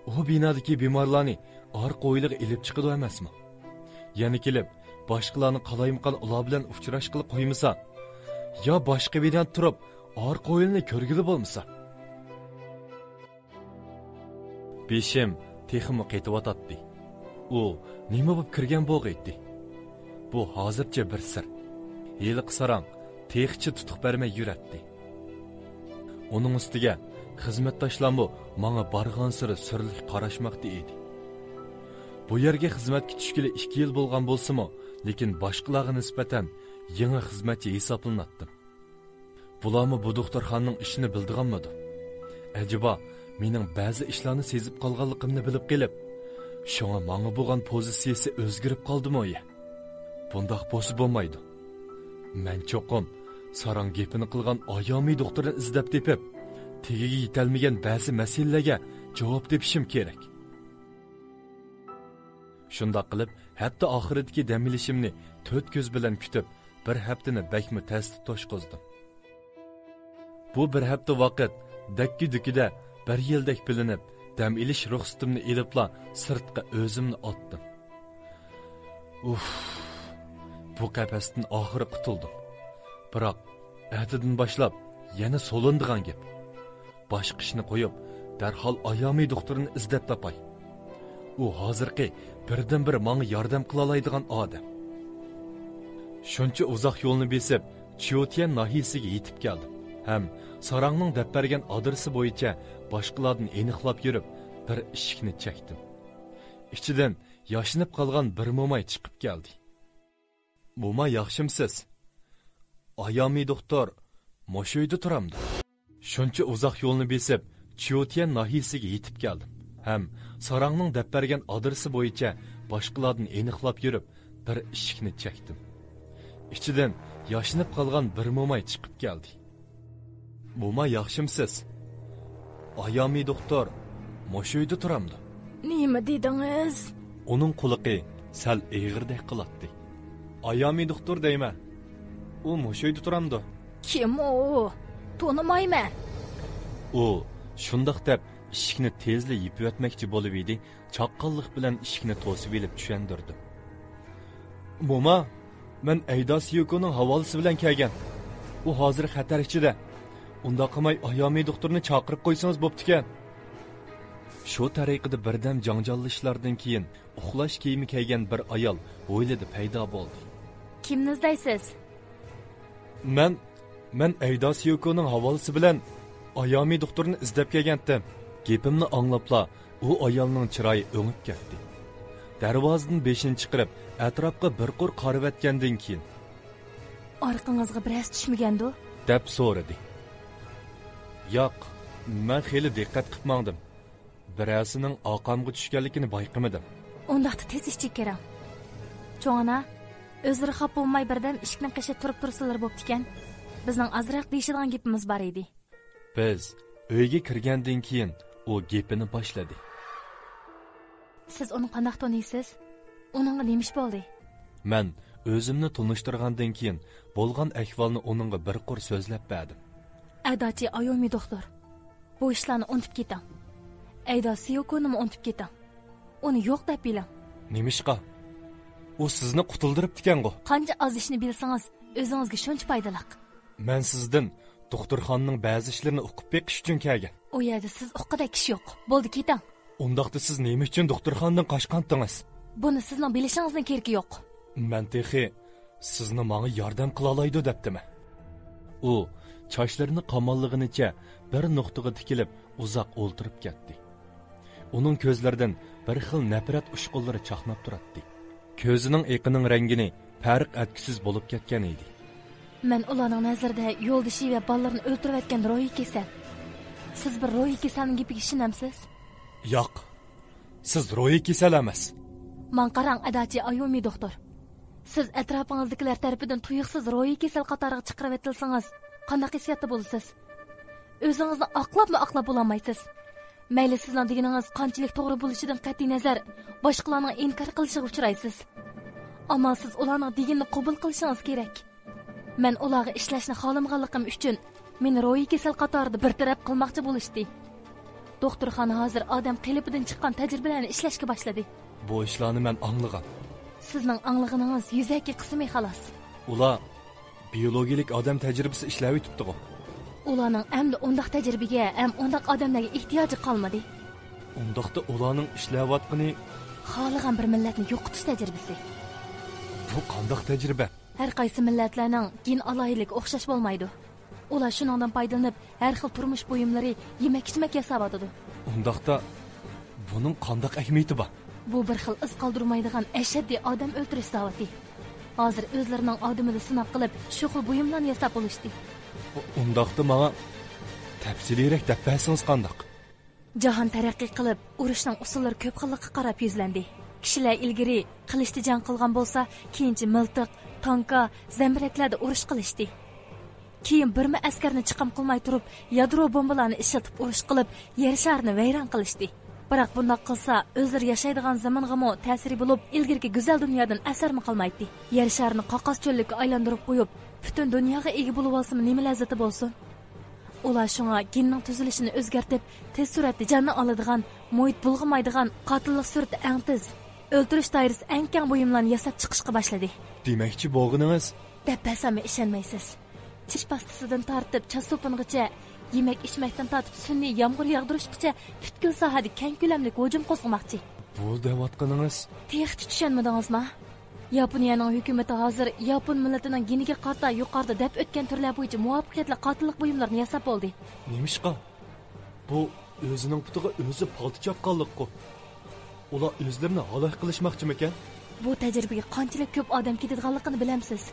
ئۇ بىنادىكى بىمارلارنى ئارقا ھويلىغا ئېلىپ چىقىدۇ ئەمەسمۇ؟ يەنە كېلىپ، باشقىلارنى قالايمىقان ئۇلار بىلەن ئۇچراشقىلى قويمىسا، يا باشقا بىرەن تۇرۇپ، ئارقا ئويۇننى كۆرگىلى بولمىسا. بېشىم تېخىمۇ قېتىۋاتاتتى. ئۇ نېمە بولۇپ كىرگەن بولغىيتتى؟ بۇ ھازىرچە بىر سىر. ھېلىقى ساراڭ تېخىچە تۇتۇق بەرمەي يۈرەتتى. ئۇنىڭ ئۈستىگە خىزمەتداشلارمۇ ماڭا بارغانسېرى سۈرلۈك قاراشماقتا ئىدى. بۇ يەرگە خىزمەتكە چۈشكىلى ئىككى يىل بولغان بولسىمۇ، لېكىن باشقىلارغا نىسبەتەن يېڭى خىزمەتچى ھېسابلىناتتىم. بۇلارمۇ بۇ دوختۇرخانىنىڭ ئىشىنى بىلىدىغانمىدۇ؟ ئەجەبا، مېنىڭ بەزى ئىشلارنى سېزىپ قالغانلىقىمنى بىلىپ قېلىپ، شۇڭا ماڭا بولغان پوزىتسىيىسى ئۆزگىرىپ قالدىمۇ يا؟ بۇنداق بولسا بولمايدۇ. مەن چوقۇم ساراڭ گېپىنى قىلغان ئايامى دوختۇرنى ئىزدەپ تېپىپ، تېگىگە يېتەلمىگەن بەزى مەسىلىلەرگە جاۋاب تېپىشىم كېرەك. شۇنداق قىلىپ، ھەپتە ئاخىرىدىكى دەم ئېلىشىمنى تۆت كۆز بىلەن كۈتۈپ، بىر ھەپتىنى بەكمۇ تەستە توشقۇزدۇم. بۇ بىر ھەپتە ۋاقىت دەككە-دۈككىدە بىر يىلدەك بىلىنىپ، دەم ئېلىش رۇخسىتىمنى ئېلىپلا سىرتقا ئۆزۈمنى ئاتتىم. ئۇف، بۇ قەپەستىن ئاخىرى قۇتۇلدۇم. بىراق، ئەتىدىن باشلاپ يەنە سولىنىدىغان گەپ. باشقا ئىشنى قويۇپ، دەرھال ئايامى دوختۇرنى ئىزدەپ تاپاي. ئۇ ھازىرقى بىردىنبىر ماڭا ياردەم قىلالايدىغان ئادەم. شۇنچە ئۇزاق يولنى بېسىپ، چيۇتيەن ناھىيەسىگە يېتىپ كەلدىم ھەم ساراڭنىڭ دەپ بەرگەن ئادرېسى بويىچە باشقىلاردىن ئېنىقلاپ يۈرۈپ، بىر ئىشىكنى چەكتىم. ئىچىدىن ياشىنىپ قالغان بىر موماي چىقىپ كەلدى. موما، ياخشىمسىز؟ ئايامى دوختۇر مۇشۇ ئۆيدە تۇرامدۇ؟ شۇنچە ئۇزاق يولنى بېسىپ، چيۇتيەن ناھىيەسىگە يېتىپ كەلدىم ھەم ساراڭنىڭ دەپ بەرگەن ئادرېسى بويىچە باشقىلاردىن ئېنىقلاپ يۈرۈپ، بىر ئىشىكنى چەكتىم. ئىچىدىن ياشىنىپ قالغان بىر موماي چىقىپ كەلدى. موما، ياخشىمسىز؟ ئايامى دوختۇر مۇشۇ ئۆيدە تۇرامدۇ؟ نېمە دېدىڭىز؟ ئۇنىڭ قۇلىقى سەل ئېغىردەك قىلاتتى. ئايامى دوختۇر دەيمەن. ئۇ مۇشۇ ئۆيدە تۇرامدۇ؟ كىم ئۇ؟ تونۇمايمەن. ئۇ شۇنداق دەپ ئىشىكنى تېزلا يېپىۋەتمەكچى بولۇۋىدى، چاققانلىق بىلەن ئىشىكنى توسۇۋېلىپ چۈشەندۈردۈم. موما، مەن ئەيدا سىيوكونىڭ ھاۋالىسى بىلەن كەلگەن. ئۇ ھازىر خەتەر ئىچىدە. ئۇنداق قىلماي ئايامى دوختۇرنى چاقىرىپ قويسىڭىز بوپتىكەن. شۇ تەرىقىدە بىردەم جاڭجاللىشىشلاردىن كېيىن ئۇخلاش كىيىمى كىيگەن بىر ئايال ھويلىدا پەيدا بولدى. كىمنى ئىزدەيسىز؟ مەن، مەن ئەيدا سىيوكونىڭ ھاۋالىسى بىلەن ئايامى دوختۇرنى ئىزدەپ كەلگەنتىم. گېپىمنى ئاڭلاپلا ئۇ ئايالنىڭ چىرايى ئۆڭۈپ كەتتى. دەرۋازىدىن بېشىنى چىقىرىپ، ئەتراپقا بىر قۇر قارىۋەتكەندىن كېيىن، ئارقىڭىزغا بىرەرسى چۈشمىگەندۇ؟ دەپ سورىدى. ياق، مەن خېلى دىققەت قىپ ماڭدىم. بىرەرسىنىڭ ئارقامغا چۈشكەنلىكىنى بايقىمىدىم. ئۇنداقتا تېز ئىچىگە كىرىڭ. چوڭ ئانا، ئۆزلىرى خاپا بولماي بىردەم ئىشىكنىڭ قېشىدا تۇرۇپ تۇرسىلىرى بوپتىكەن. بىزنىڭ ئازراق دېيىشىدىغان گېپىمىز بار ئىدى. بىز ئۆيگە كىرگەندىن كېيىن ئۇ گېپىنى باشلىدى. سىز ئۇنى قانداق تونۇيسىز؟ ئۇنىڭغا نېمە ئىش بولدى؟ مەن ئۆزۈمنى تونۇشتۇرغاندىن كېيىن بولغان ئەھۋالنى ئۇنىڭغا بىر قۇر سۆزلەپ بەردىم. ئەداچى ئايومى دوختۇر، بۇ ئىشلارنى ئۇنتۇپ كېتىڭ. ئەيدا سىيوكونىمۇ ئۇنتۇپ كېتىڭ. ئۇنى يوق دەپ بىلىڭ. نېمىشقا؟ ئۇ سىزنى قۇتۇلدۇرۇپتىكەنغۇ. قانچە ئاز ئىشنى بىلسىڭىز، ئۆزىڭىزگە شۇنچە پايدىلىق. مەن سىزدىن دوختۇرخانىنىڭ بەزى ئىشلىرىنى ئۇقۇپ بېقىش ئۈچۈن كەلگەن. ئۇ يەردە سىز ئۇققۇدەك كىشى يوق. بولدى، كېتىڭ. ئۇنداقتا سىز نېمە ئۈچۈن دوختۇرخانىدىن قاچقانتىڭىز؟ بۇنى سىزنىڭ بىلىشىڭىزنىڭ كېرىكى يوق. مەن تېخى سىزنى ماڭا ياردەم قىلالايدۇ دەپتىمەن. ئۇ چاچلىرىنى قاماللىغىنىچە بىر نۇقتىغا تىكىلىپ ئۇزاق ئولتۇرۇپ كەتتى. ئۇنىڭ كۆزلىرىدىن بىر خىل نەپرەت ئۇچقۇنلىرى چاقناپ تۇراتتى. كۆزىنىڭ ئېقىنىڭ رەڭگىنى پەرق ئەتكۈسىز بولۇپ كەتكەن ئىدى. مەن ئۇلارنىڭ نەزىرىدە يولدىشى ۋە بالىلىرىنى ئۆلتۈرۈۋەتكەن روھىي كېسەل. سىز بىر روھىي كېسەلنىڭ گېپىگە ئىشىنەمسىز؟ ياق، سىز روھىي كېسەل ئەمەس. ماڭا قاراڭ، ئەداچى ئايومى دوختۇر. سىز ئەتراپىڭىزدىكىلەر تەرىپىدىن تۇيۇقسىز روھىي كېسەل قاتارىغا چىقىرىۋېتىلسىڭىز، قانداق ھېسسىياتتا بولىسىز؟ ئۆزىڭىزنى ئاقلاپمۇ ئاقلاپ بولالمايسىز. مەيلى سىزنىڭ دېگىنىڭىز قانچىلىك توغرا بولۇشىدىن قەتئىينەزەر، باشقىلارنىڭ ئىنكار قىلىشىغا ئۇچرايسىز. ئەمما سىز ئۇلارنىڭ دېگىنىنى قوبۇل قىلىشىڭىز كېرەك. مەن ئۇلارغا ئىشلەشنى خالىمىغانلىقىم ئۈچۈن، مېنى روھىي كېسەل قاتارىدا بىر تەرەپ قىلماقچى بولۇشتى. دوختۇرخانا ھازىر ئادەم قېلىپىدىن چىققان تەجرىبىلەرنى ئىشلەشكە باشلىدى. بۇ ئىشلارنى مەن ئاڭلىغان. سىزنىڭ ئاڭلىغىنىڭىز يۈزەكى قىسمى خالاس. ئۇلار بىيولوگىيىلىك ئادەم تەجرىبىسى ئىشلەۋېتىپتىغۇ. ئۇلارنىڭ ئەمدى ئۇنداق تەجرىبىگە ھەم ئۇنداق ئادەملەرگە ئېھتىياجى قالمىدى. ئۇنداقتا ئۇلارنىڭ ئىشلەۋاتقىنى خالىغان بىر مىللەتنى يوقىتىش تەجرىبىسى. بۇ قانداق تەجرىبە؟ ھەر قايسى مىللەتلەرنىڭ گېن ئالاھىدىلىكى ئوخشاش بولمايدۇ. ئۇلار شۇنىڭدىن پايدىلىنىپ، ھەر خىل تۇرمۇش بۇيۇملىرى، يېمەك-ئىچمەك ياساۋاتىدۇ. ئۇنداقتا، بۇنىڭ قانداق ئەھمىيىتى بار؟ بۇ بىر خىل ئىز قالدۇرمايدىغان ئەشەددىي ئادەم ئۆلتۈرۈش زاۋۇتى. ھازىر ئۆزلىرىنىڭ ئادىمىدا سىناق قىلىپ، شۇ خىل بۇيۇملارنى ياساپ بولۇشتى. ئۇ-، ئۇنداقتا ماڭا تەپسىلىيرەك دەپ بەرسىڭىز قانداق؟ جاھان تەرەققىي قىلىپ، ئۇرۇشنىڭ ئۇسۇللىرى كۆپ خىللىققا قاراپ يۈزلەندى. كىشىلەر ئىلگىرى قىلىچتا جەڭ قىلغان بولسا، كېيىنچە مىلتىق، تانكا، زەمبىرەكلەردە ئۇرۇش قىلىشتى. كېيىن بىرمۇ ئەسكەرنى چىقىم قىلماي تۇرۇپ، يادرو بومبىلارنى ئىشلىتىپ ئۇرۇش قىلىپ، يەر شارىنى ۋەيران قىلىشتى. بىراق بۇنداق قىلسا، ئۆزلىرى ياشايدىغان زېمىنغىمۇ تەسىرى بولۇپ، ئىلگىرىكى گۈزەل دۇنيادىن ئەسەرمۇ قالمايتتى. يەر شارىنى قاقاس چۆللۈككە ئايلاندۇرۇپ قويۇپ، پۈتۈن دۇنياغا ئىگە بولۇۋالسىمۇ نېمە لەززىتى بولسۇن؟ ئۇلار شۇڭا گېننىڭ تۈزۈلۈشىنى ئۆزگەرتىپ، تېز سۈرئەتتە جاننى ئالىدىغان، مۇھىت بۇلغىمايدىغان، قاتىللىق سۈرئىتى ئەڭ تېز، ئۆلتۈرۈش دائىرىسى ئەڭ كەڭ بۇيۇملارنى ياساپ چىقىشقا باشلىدى. دېمەكچى بولغىنىڭىز؟ دەپ بەرسەممۇ ئىشەنمەيسىز. چىش پاستىسىدىن تارتىپ چاچ سوپۇنىغىچە، يېمەك-ئىچمەكتىن تارتىپ سۈنئىي يامغۇر ياغدۇرۇشقىچە پۈتكۈل ساھەدە كەڭ كۆلەملىك ھۇجۇم قوزغىماقچى. بۇ دەۋاتقىنىڭىز؟ تېخىچە چۈشەنمىدىڭىزما؟ ياپونىيەنىڭ ھۆكۈمىتى ھازىر ياپون مىللىتىنىڭ گېنىگە قارىتا يۇقىرىدا دەپ ئۆتكەن تۈرلەر بويىچە مۇۋەپپەقىيەتلىك قاتىللىق بۇيۇملىرىنى ياساپ بولدى. نېمىشقا؟ بۇ ئۆزىنىڭ پۇتىغا ئۆزى پالتا چاپقانلىققۇ. ئۇلار ئۆزلىرىنى ھالاك قىلىشماقچىمىكەن؟ بۇ تەجرىبىگە قانچىلىك كۆپ ئادەم كېتىدىغانلىقىنى بىلەمسىز؟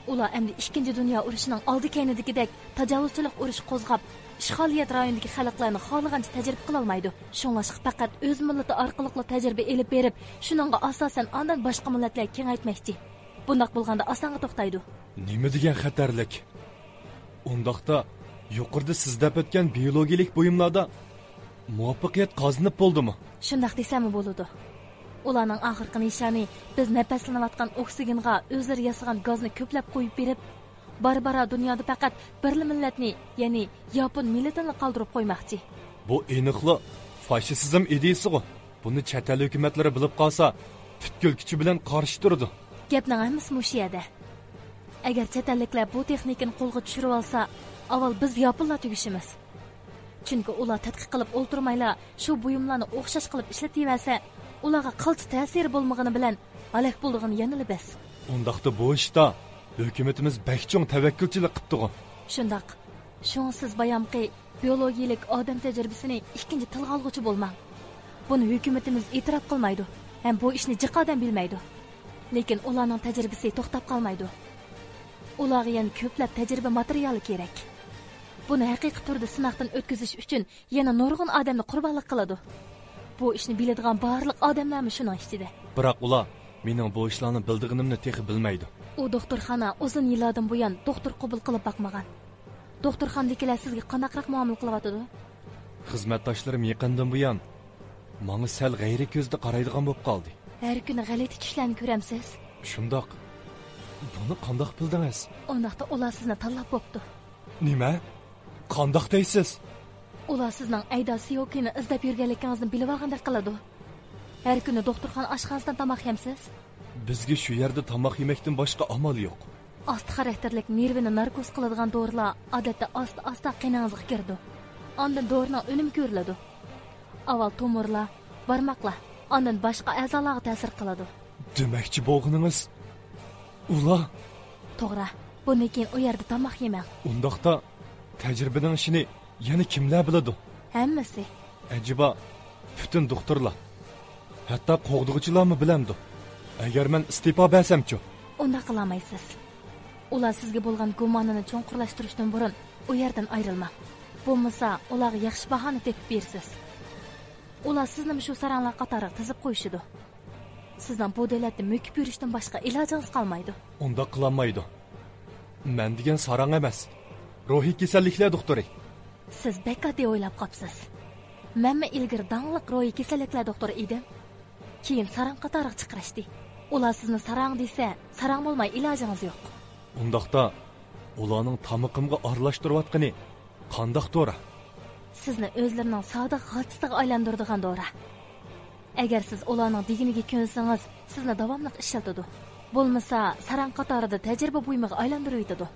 ئۇلار ئەمدى ئىككىنچى دۇنيا ئۇرۇشىنىڭ ئالدى كەينىدىكىدەك تاجاۋۇزچىلىق ئۇرۇشى قوزغاپ، ئىشغالىيەت رايونىدىكى خەلقلەرنى خالىغانچە تەجرىبە قىلالمايدۇ. شۇڭلاشقا پەقەت ئۆز مىللىتى ئارقىلىقلا تەجرىبە ئېلىپ بېرىپ، شۇنىڭغا ئاساسەن ئاندىن باشقا مىللەتلەرگە كېڭەيتمەكچى. بۇنداق بولغاندا ئاسانغا توختايدۇ. نېمە دېگەن خەتەرلىك؟ ئۇنداقتا، يۇقىرىدا سىز دەپ ئۆتكەن بىيولوگىيىلىك بۇيۇملاردا مۇۋەپپەقىيەت قازىنىپ بولدىمۇ؟ شۇنداق دېسەممۇ بولىدۇ. ئۇلارنىڭ ئاخىرقى نىشانى بىز نەپەسلىنىۋاتقان ئوكسىگېنغا ئۆزلىرى ياسىغان گازنى كۆپلەپ قويۇپ بېرىپ، بارا-بارا دۇنيادا پەقەت بىرلا مىللەتنى، يەنى ياپون مىللىتىنىلا قالدۇرۇپ قويماقچى. بۇ ئېنىقلا فاشىستىزم ئىدىيىسىغۇ. بۇنى چەت ئەل ھۆكۈمەتلىرى بىلىپ قالسا، پۈتكۈل كۈچى بىلەن قارشى تۇرىدۇ. گەپنىڭ ھەممىسى مۇشۇ يەردە. ئەگەر چەت ئەللىكلەر بۇ تېخنىكىنى قولغا چۈشۈرۈۋالسا، ئاۋۋال بىز ياپونلار تۈگىشىمىز. چۈنكى ئۇلار تەتقىق قىلىپ ئولتۇرمايلا، شۇ بۇيۇملارنى ئوخشاش قىلىپ ئىشلىتىۋەرسە، ئۇلارغا قىلچە تەسىرى بولمىغىنى بىلەن ھالاك بولىدىغىنى يەنىلا بەس. ئۇنداقتا بۇ ئىشتا ھۆكۈمىتىمىز بەك چوڭ تەۋەككۈلچىلىك قىپتىغۇ. شۇنداق. شۇڭا سىز بايامقى بىيولوگىيىلىك ئادەم تەجرىبىسىنى ئىككىنچى تىلغا ئالغۇچى بولماڭ. بۇنى ھۆكۈمىتىمىز ئېتىراپ قىلمايدۇ ھەم بۇ ئىشنى جىق ئادەم بىلمەيدۇ. لېكىن ئۇلارنىڭ تەجرىبىسى توختاپ قالمايدۇ. ئۇلارغا يەنە كۆپلەپ تەجرىبە ماتېرىيالى كېرەك. بۇنى ھەقىقىي تۈردە سىناقتىن ئۆتكۈزۈش ئۈچۈن يەنە نۇرغۇن ئادەمنى قۇربانلىق قىلىدۇ. بۇ ئىشنى بىلىدىغان بارلىق ئادەملەرمۇ شۇنىڭ ئىچىدە. بىراق ئۇلار مېنىڭ بۇ ئىشلارنى بىلىدىغىنىمنى تېخى بىلمەيدۇ. ئۇ دوختۇرخانا ئۇزۇن يىللاردىن بۇيان دوختۇر قوبۇل قىلىپ باقمىغان. دوختۇرخانىدىكىلەر سىزگە قانداقراق مۇئامىلە قىلىۋاتىدۇ؟ خىزمەتداشلىرىم يېقىندىن بۇيان ماڭا سەل غەيرىي كۆزدە قارايدىغان بولۇپ قالدى. ھەر كۈنى غەلىتە چۈشلەرنى كۆرەمسىز؟ شۇنداق. بۇنى قانداق بىلدىڭىز؟ ئۇنداقتا ئۇلار سىزنى تاللاپ بوپتۇ. نېمە؟ قانداق دەيسىز؟ ئۇلار سىزنىڭ ئەيدا سىيوكىنى ئىزدەپ يۈرگەنلىكىڭىزنى بىلىۋالغاندەك قىلىدۇ. ھەر كۈنى دوختۇرخانا ئاشخانىسىدىن تاماق يەمسىز؟ بىزگە شۇ يەردە تاماق يېمەكتىن باشقا ئامال يوق. ئاستا خاراكتېرلىك نېرۋىنى ناركوز قىلىدىغان دورىلار ئادەتتە ئاستا-ئاستا قېنىڭىزغا كىرىدۇ. ئاندىن دورىنىڭ ئۈنۈمى كۆرۈلىدۇ. ئاۋۋال تومۇرلار، بارماقلار، ئاندىن باشقا ئەزالارغا تەسىر قىلىدۇ. دېمەكچى بولغىنىڭىز، ئۇلار؟ توغرا. بۇندىن كېيىن ئۇ يەردە تاماق يېمەڭ. ئۇنداقتا، تەجرىبىنىڭ ئىشىنى يەنە كىملەر بىلىدۇ؟ ھەممىسى. ئەجەبا، پۈتۈن دوختۇرلار، ھەتتا قوغدىغۇچىلارمۇ بىلەمدۇ؟ ئەگەر مەن ئىستېپا بەرسەمچۇ؟ ئۇنداق قىلالمايسىز. ئۇلار سىزگە بولغان گۇمانىنى چوڭقۇرلاشتۇرۇشتىن بۇرۇن ئۇ يەردىن ئايرىلماڭ. بولمىسا، ئۇلارغا ياخشى باھانە تېپىپ بېرىسىز. ئۇلار سىزنىمۇ شۇ ساراڭلار قاتارىغا تىزىپ قويۇشىدۇ. سىزنىڭ بۇ دۆلەتتە مۆكۈپ يۈرۈشتىن باشقا ئىلاجىڭىز قالمايدۇ. ئۇنداق قىلالمايدۇ. مەن دېگەن ساراڭ ئەمەس. روھىي كېسەللىكلەر دوختۇرى. سىز بەك ئاددىي ئويلاپ قاپسىز. مەنمۇ ئىلگىرى داڭلىق روھىي كېسەللىكلەر دوختۇرى ئىدىم. كېيىن ساراڭ قاتارىغا چىقىرىشتى. ئۇلار سىزنى ساراڭ دېسە، ساراڭ بولماي ئىلاجىڭىز يوق. ئۇنداقتا، ئۇلارنىڭ تامىقىمغا ئارىلاشتۇرۇۋاتقىنى قانداق دورا؟ سىزنى ئۆزلىرىنىڭ سادىق غالچىسىغا ئايلاندۇرىدىغان دورا. ئەگەر سىز ئۇلارنىڭ دېگىنىگە كۆنسىڭىز، سىزنى داۋاملىق ئىشلىتىدۇ. بولمىسا، ساراڭ قاتارىدا تەجرىبە بۇيۇمىغا ئايلاندۇرۇۋېتىدۇ.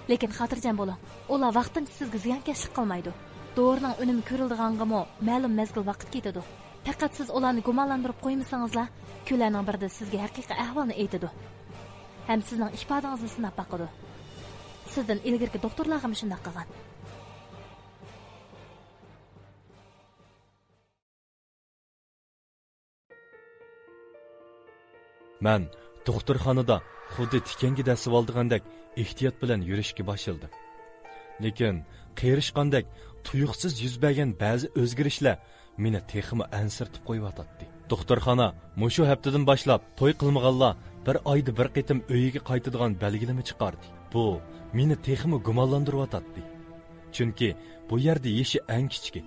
لېكىن خاتىرجەم بولۇڭ، ئۇلار ۋاقتىنچە سىزگە زىيانكەشلىك قىلمايدۇ. دورىنىڭ ئۈنۈمى كۆرۈلىدىغانغىمۇ مەلۇم مەزگىل ۋاقىت كېتىدۇ. پەقەت سىز ئۇلارنى گۇمانلاندۇرۇپ قويمىسىڭىزلا، كۈنلەرنىڭ بىرىدە سىزگە ھەقىقىي ئەھۋالنى ئېيتىدۇ. ھەم سىزنىڭ ئىپادىڭىزنى سىناپ باقىدۇ. سىزدىن ئىلگىرىكى دوختۇرلارغىمۇ شۇنداق قىلغان. مەن دوختۇرخانىدا خۇددى تىكەنگە دەسسىۋالىدىغاندەك ئېھتىيات بىلەن يۈرۈشكە باشلىدىم. لېكىن قېرىشقاندەك تۇيۇقسىز يۈز بەرگەن بەزى ئۆزگىرىشلەر مېنى تېخىمۇ ئەنسىرىتىپ قويۇۋاتاتتى. دوختۇرخانا مۇشۇ ھەپتىدىن باشلاپ توي قىلمىغانلار بىر ئايدا بىر قېتىم ئۆيىگە قايتىدىغان بەلگىلىمە چىقاردى. بۇ مېنى تېخىمۇ گۇمانلاندۇرۇۋاتاتتى. چۈنكى بۇ يەردە يېشى ئەڭ كىچىكى،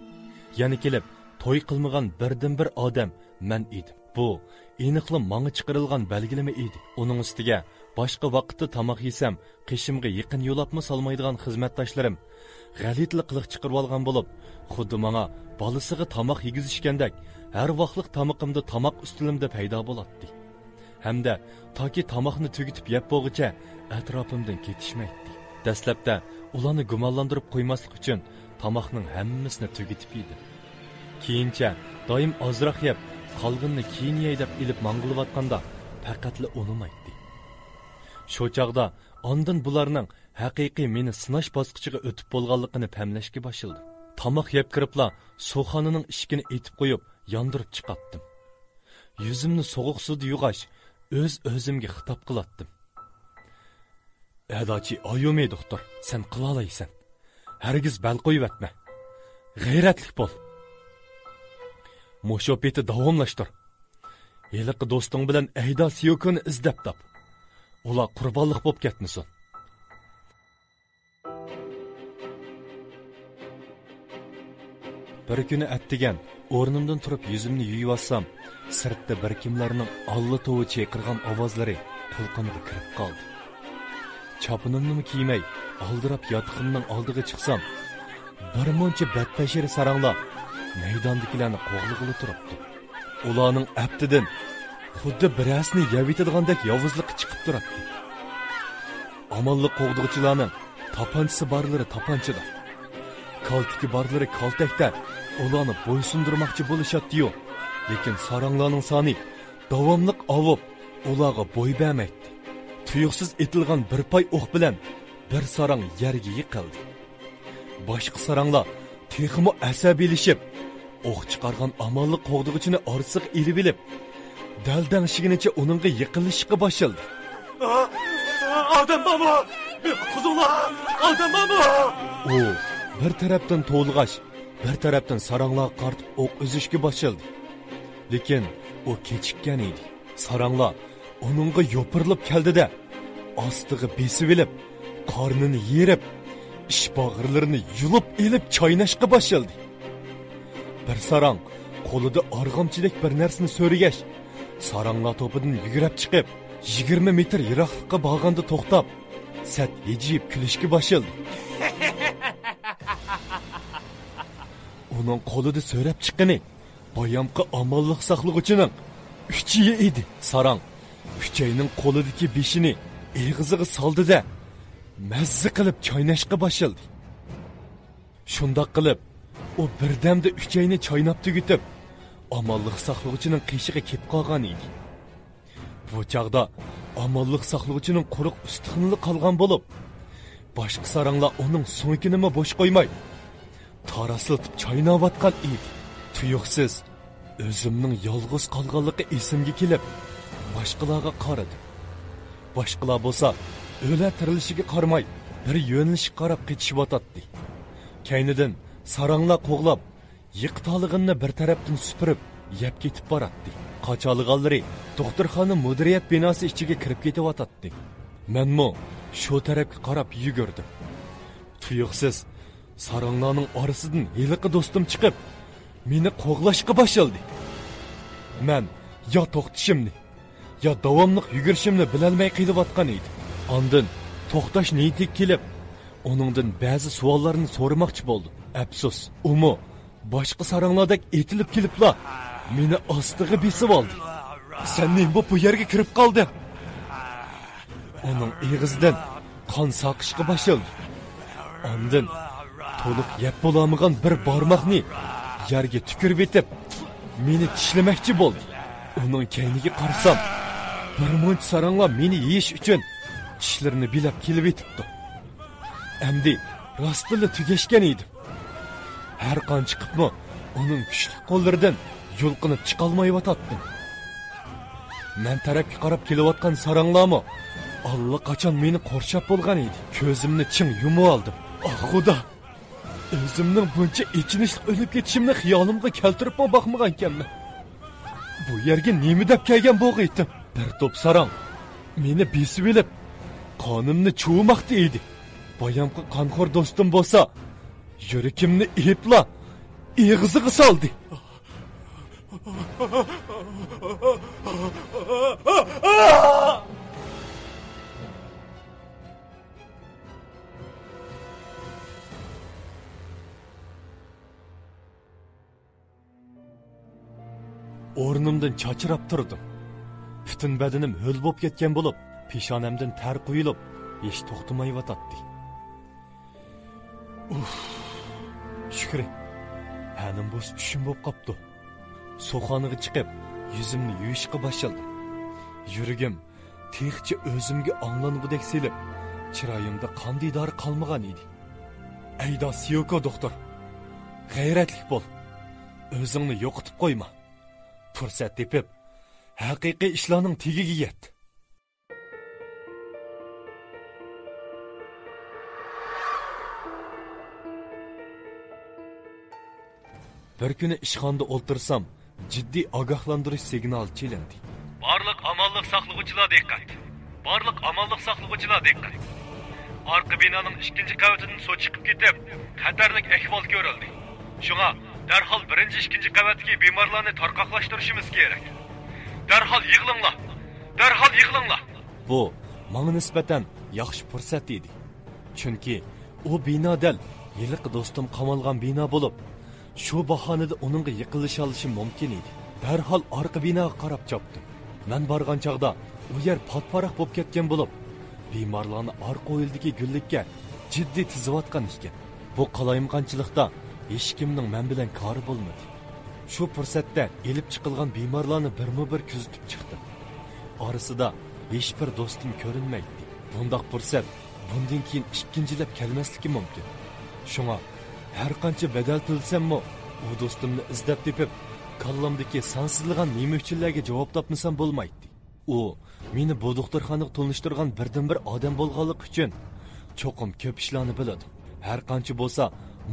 يەنە كېلىپ توي قىلمىغان بىردىنبىر ئادەم مەن ئىدىم. بۇ ئېنىقلا ماڭا چىقىرىلغان بەلگىلىمە ئىدى. ئۇنىڭ ئۈستىگە باشقا ۋاقىتتا تاماق يېسەم، قېشىمغا يېقىن يولاپمۇ سالمايدىغان خىزمەتداشلىرىم غەلىتىلا قىلىق چىقىرىۋالغان بولۇپ، خۇددى ماڭا بالىسىغا تاماق يېگۈزۈشكەندەك، ھەر ۋاقلىق تامىقىمدا تاماق ئۈستىلىمدە پەيدا بولاتتى. ھەمدە تاكى تاماقنى تۈگىتىپ يەپ بولغۇچە ئەتراپىمدىن كېتىشمەيتتى. دەسلەپتە ئۇلارنى گۇمانلاندۇرۇپ قويماسلىق ئۈچۈن تاماقنىڭ ھەممىسىنى تۈگىتىپ يېدىم. كېيىنچە دائىم ئازراق يەپ، قالغىنىنى كېيىن يەي دەپ ئېلىپ ماڭغىلىۋاتقاندا پەقەتلا ئۇنىمايتتى. شۇ چاغدا ئاندىن بۇلارنىڭ ھەقىقىي مېنى سىناش باسقۇچىغا ئۆتۈپ بولغانلىقىنى پەملەشكە باشلىدىم. تاماق يەپ كىرىپلا سۇخانىنىڭ ئىشىكىنى ئېتىپ قويۇپ، ياندۇرۇپ چىقاتتىم. يۈزۈمنى سوغۇق سۇدا يۇغاچ، ئۆز-ئۆزۈمگە خىتاب قىلاتتىم. ئەداچى ئايۇمى دوختۇر، سەن قىلالايسەن. ھەرگىز بەل قويۇۋەتمە. غەيرەتلىك بول. مۇشۇ پېتى داۋاملاشتۇر. ھېلىقى دوستۇڭ بىلەن ئەيدا سيوكونى ئىزدەپ تاپ. ئۇلار قۇربانلىق بوپ كەتمىسۇن. بىر كۈنى ئەتىگەن ئورنۇمدىن تۇرۇپ يۈزۈمنى يۇيۇۋالسام، سىرتتا بىر كىملەرنىڭ ئاللا توۋا چىقىرغان ئاۋازلىرى قۇلىقىمغا كىرىپ قالدى. چاپىنىمنىمۇ كىيمەي، ئالدىراپ ياتىقىمنىڭ ئالدىغا چىقسام، بىر مۇنچە بەتبەشىرە ساراڭلار مەيداندىكىلەرنى قوغلىغىلى تۇرۇپتۇ. ئۇلارنىڭ ئەپتىدىن خۇددى بىرەرسىنى يەۋېتىدىغاندەك ياۋۇزلۇقى چىقىپ تۇراتتى. ئامانلىق قوغدىغۇچىلارنىڭ تاپانچىسى بارلىرى تاپانچىدا، كالتىكى بارلىرى كالتەكتە ئۇلارنى بويسۇندۇرماقچى بولۇشاتتىيۇ، لېكىن ساراڭلارنىڭ سانى داۋاملىق ئاۋۇپ، ئۇلارغا بوي بەرمەيتتى. تۇيۇقسىز ئېتىلغان بىر پاي ئوق بىلەن بىر ساراڭ يەرگە يىقىلدى. باشقا ساراڭلار تېخىمۇ ئەسەبىيلىشىپ، ئوق چىقارغان ئامانلىق قوغدىغۇچىنى ئارىسىغا ئېلىۋېلىپ، دەلدەڭشىگىنىچە ئۇنىڭغا يېقىنلىشىشقا باشلىدى. ئا، ئا، ئادەم بارمۇ؟ مېنى قۇتقۇزۇڭلار! ئادەم بارمۇ؟ ئۇ بىر تەرەپتىن توۋلىغاچ، بىر تەرەپتىن ساراڭلارغا قارىتىپ ئوق ئۈزۈشكە باشلىدى. لېكىن ئۇ كېچىككەن ئىدى. ساراڭلار ئۇنىڭغا يوپۇرۇلۇپ كەلدى-دە، ئاستىغا بېسىۋېلىپ، قارنىنى يېرىپ، ئىچ باغرىلىرىنى يۇلۇپ ئېلىپ چايناشقا باشلىدى. بىر ساراڭ قولىدا ئارغامچىدەك بىر نەرسىنى سۆرىگەچ، ساراڭلار توپىدىن يۈگۈرۈپ چىقىپ، يىگىرمە مېتىر يىراقلىققا بارغاندا توختاپ، سەت ھىجىيىپ كۈلۈشكە باشلىدى. ئۇنىڭ قولىدا سۆرەپ چىققىنى بايامقى ئامانلىق ساقلىغۇچىنىڭ ئۈچىيى ئىدى. ساراڭ ئۈچەينىڭ قولىدىكى بېشىنى ئېغىزىغا سالدى-دە، مەززە قىلىپ چايناشقا باشلىدى. شۇنداق قىلىپ، ئۇ بىردەمدە ئۈچەينى چايناپ تۈگىتىپ، ئامانلىق ساقلىغۇچىنىڭ قېشىغا كېلىپ قالغان ئىدى. بۇ چاغدا ئامانلىق ساقلىغۇچىنىڭ قۇرۇق ئۈستىخىنىلا قالغان بولۇپ، باشقا ساراڭلار ئۇنىڭ سۆڭىكىنىمۇ بوش قويماي، تاراسلىتىپ چايناۋاتقان ئىدى. تۇيۇقسىز ئۆزۈمنىڭ يالغۇز قالغانلىقى ئېسىمگە كېلىپ، باشقىلارغا قارىدىم. باشقىلار بولسا ئۆلە تىرىلىشىگە قارىماي، بىر يۆنىلىشكە قاراپ قېچىشىۋاتاتتى. كەينىدىن ساراڭلار قوغلاپ، يىقا تالىغىنىنى بىر تەرەپتىن سۈپۈرۈپ، يەپ كېتىپ باراتتى. قاچالىغانلىرى دوختۇرخانا مۇدىرىيەت بىناسى ئىچىگە كىرىپ كېتىۋاتاتتى. مەنمۇ شۇ تەرەپكە قاراپ يۈگۈردۈم. تۇيۇقسىز ساراڭلارنىڭ ئارىسىدىن ھېلىقى دوستۇم چىقىپ، مېنى قوغلاشقا باشلىدى. مەن يا توختىشىمنى، يا داۋاملىق يۈگۈرۈشۈمنى بىلەلمەي قېلىۋاتقان ئىدىم. ئاندىن توختاش نىيىتىگە كېلىپ، ئۇنىڭدىن بەزى سوئاللارنى سورىماقچى بولدۇم. ئەپسۇس، ئۇمۇ باشقا ساراڭلاردەك ئېتىلىپ كېلىپلا، مېنى ئاستىغا بېسىۋالدى. سەن نېمە بولۇپ بۇ يەرگە كىرىپ قالدىڭ؟ ئۇنىڭ ئېغىزىدىن قان ساقىشقا باشلىدى. ئاندىن تولۇق يەپ بولالمىغان بىر بارماقنى يەرگە تۈكۈرۈۋېتىپ، مېنى چىشلىمەكچى بولدى. ئۇنىڭ كەينىگە قارىسام، بىر مۇنچە ساراڭلار مېنى يېيىش ئۈچۈن چىشلىرىنى بىلەپ كېلىۋېتىپتۇ. ئەمدى راستتىنلا تۈگەشكەن ئىدىم. ھەر قانچە قىپمۇ ئۇنىڭ كۈچلۈك قوللىرىدىن يۇلقۇنۇپ چىقالمايۋاتاتتىم. مەن تەرەپكە قاراپ كېلىۋاتقان ساراڭلارمۇ ئاللىقاچان مېنى قورشاپ بولغان ئىدى. كۆزۈمنى چىڭ يۇمۇۋالدىم. ئاھ، خۇدا! ئۆزۈمنىڭ بۇنچە ئېچىنىشلىق ئۆلۈپ كېتىشىمنى خىيالىمغا كەلتۈرۈپمۇ باقمىغانىكەنمەن. بۇ يەرگە نېمە دەپ كەلگەن بولغىيتتىم؟ بىر توپ ساراڭ مېنى بېسىۋېلىپ، قانىمنى چۇۋۇماقتا ئىدى. بايامقى قانخور دوستۇم بولسا، يۈرىكىمنى ئېلىپلا ئېغىزىغا سالدى. ئورنۇمدىن چاچراپ تۇردۇم. پۈتۈن بەدىنىم ھۆل بولۇپ كەتكەن بولۇپ، پېشانەمدىن تەر قۇيۇلۇپ، ھېچ توختىمايۋاتاتتى. ئۇف، شۈكرى، ھەنىم بولسا چۈشۈم بولۇپ قاپتۇ. سۇخانىغا چىقىپ، يۈزۈمنى يۇيۇشقا باشلىدىم. يۈرىكىم تېخىچە ئۆزۈمگە ئاڭلانغۇدەك سېلىپ، چىرايىمدا قان دىدارى قالمىغان ئىدى. ئەيدا، سىيوكو دوختۇر، غەيرەتلىك بول. ئۆزۈڭنى يوقىتىپ قويما. پۇرسەت تېپىپ، ھەقىقىي ئىشلارنىڭ تېگىگە يەت. بىر كۈنى ئىشخانىدا ئولتۇرسام، جىددىي ئاگاھلاندۇرۇش سىگنالى چېلىندى. بارلىق ئامانلىق ساقلىغۇچىلار دىققەت! بارلىق ئامانلىق ساقلىغۇچىلار دىققەت! ئارقا بىنانىڭ ئىككىنچى قەۋىتىدىن سۇ چىقىپ كېتىپ، خەتەرلىك ئەھۋال كۆرۈلدى. شۇڭا دەرھال بىرىنچى، ئىككىنچى قەۋەتتىكى بىمارلارنى تارقاقلاشتۇرۇشىمىز كېرەك. دەرھال يىغىلىڭلار! دەرھال يىغىلىڭلار! بۇ ماڭا نىسبەتەن ياخشى پۇرسەت ئىدى. چۈنكى ئۇ بىنا دەل ھېلىقى دوستۇم قامالغان بىنا بولۇپ، شۇ باھانىدە ئۇنىڭغا يېقىنلىشالىشىم مۇمكىن ئىدى. دەرھال ئارقا بىناغا قاراپ چاپتىم. مەن بارغان چاغدا ئۇ يەر پات-پاراق بولۇپ كەتكەن بولۇپ، بىمارلارنى ئارقا ھويلىدىكى گۈللۈككە جىددىي تىزىۋاتقان ئىكەن. بۇ قالايمىقانچىلىقتا ھېچكىمنىڭ مەن بىلەن كارى بولمىدى. شۇ پۇرسەتتە ئېلىپ چىقىلغان بىمارلارنى بىرمۇ بىر كۆزىتىپ چىقتىم. ئارىسىدا ھېچبىر دوستۇم كۆرۈنمەيتتى. بۇنداق پۇرسەت بۇندىن كېيىن ئىككىنچىلەپ كەلمەسلىكى مۇمكىن. شۇڭا ھەرقانچە بەدەل تۆلىسەممۇ، ئۇ دوستۇمنى ئىزدەپ تېپىپ، كاللامدىكى سانسىزلىغان نېمە ئۈچۈنلەرگە جاۋاب تاپمىسام بولمايتتى. ئۇ مېنى بۇ دوختۇرخانىغا تونۇشتۇرغان بىردىنبىر ئادەم بولغانلىقى ئۈچۈن، چوقۇم كۆپ ئىشلارنى بىلىدۇ. ھەرقانچە بولسا،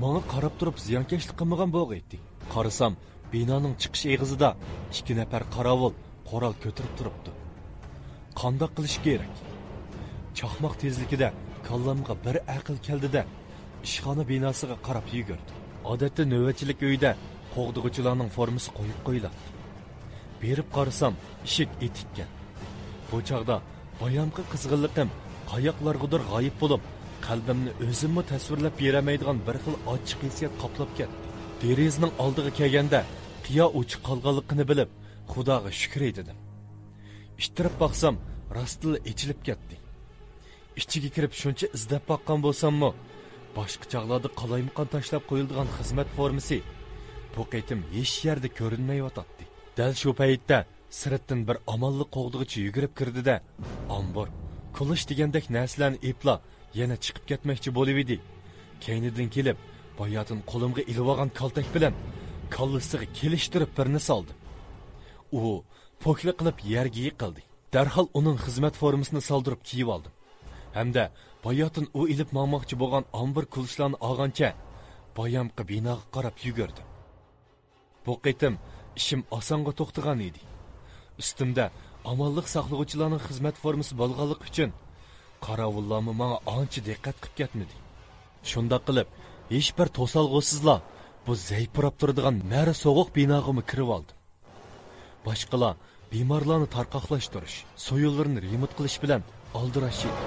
ماڭا قاراپ تۇرۇپ زىيانكەشلىك قىلمىغان بولغىيتتى. قارىسام، بىنانىڭ چىقىش ئېغىزىدا ئىككى نەپەر قاراۋۇل قورال كۆتۈرۈپ تۇرۇپتۇ. قانداق قىلىش كېرەك؟ چاقماق تېزلىكىدە كاللامغا بىر ئەقىل كەلدى-دە، ئىشخانا بىناسىغا قاراپ يۈگۈردۈم. ئادەتتە نۆۋەتچىلىك ئۆيىدە قوغدىغۇچىلارنىڭ فورمىسى قويۇپ قويۇلاتتى. بېرىپ قارىسام، ئىشىك ئېتىككەن. بۇ چاغدا بايامقى قىزغىنلىقىم قاياقلارغىدۇر غايىب بولۇپ، قەلبىمنى ئۆزۈممۇ تەسۋىرلەپ بېرەلمەيدىغان بىر خىل ئاچچىق ھېسسىيات قاپلاپ كەتتى. دېرىزىنىڭ ئالدىغا كەلگەندە، قىيا ئوچۇق قالغانلىقىنى بىلىپ، خۇداغا شۈكرى دېدىم. ئىتتىرىپ باقسام، راستتىنلا ئېچىلىپ كەتتى. ئىچىگە كىرىپ شۇنچە ئىزدەپ باققان بولساممۇ، باشقا چاغلاردا قالايمىقان تاشلاپ قويۇلىدىغان خىزمەت فورمىسى بۇ قېتىم ھېچ يەردە كۆرۈنمەيۋاتاتتى. دەل شۇ پەيتتە سىرتتىن بىر ئامانلىق قوغدىغۇچى يۈگۈرۈپ كىردى-دە، ئامبۇر، كۇلۇش دېگەندەك نەرسىلەرنى ئېلىپلا يەنە چىقىپ كەتمەكچى بولۇۋىدى. كەينىدىن كېلىپ، باياتىن قولۇمغا ئېلىۋالغان كالتەك بىلەن كاللىسىغا كېلىشتۈرۈپ بىرنى سالدىم. ئۇ پوكلا قىلىپ يەرگە يىقىلدى. دەرھال ئۇنىڭ خىزمەت فورمىسىنى سالدۇرۇپ كىيىۋالدىم. ھەمدە باياتىن ئۇ ئېلىپ ماڭماقچى بولغان ئامبۇر كۇلۇشلارنى ئالغانچە بايامقى بىناغا قاراپ يۈگۈردۈم. بۇ قېتىم ئىشىم ئاسانغا توختىغان ئىدى. ئۈستۈمدە ئامانلىق ساقلىغۇچىلارنىڭ خىزمەت فورمىسى بولغانلىقى ئۈچۈن قاراۋۇللارمۇ ماڭا ئانچە دىققەت قىلىپ كەتمىدى. شۇنداق قىلىپ، ھېچبىر توسالغۇسىزلا بۇ زەي پۇراپ تۇرىدىغان مەرە سوغۇق بىناغىمۇ كىرىۋالدىم. باشقىلار بىمارلارنى تارقاقلاشتۇرۇش، سويۇنلىرىنى رېمونت قىلىش بىلەن ئالدىراش ئىدى.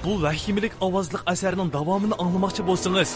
بۇ ۋەھىمىلىك ئاۋازلىق ئەسەرنىڭ داۋامىنى ئاڭلىماقچى بولسىڭىز،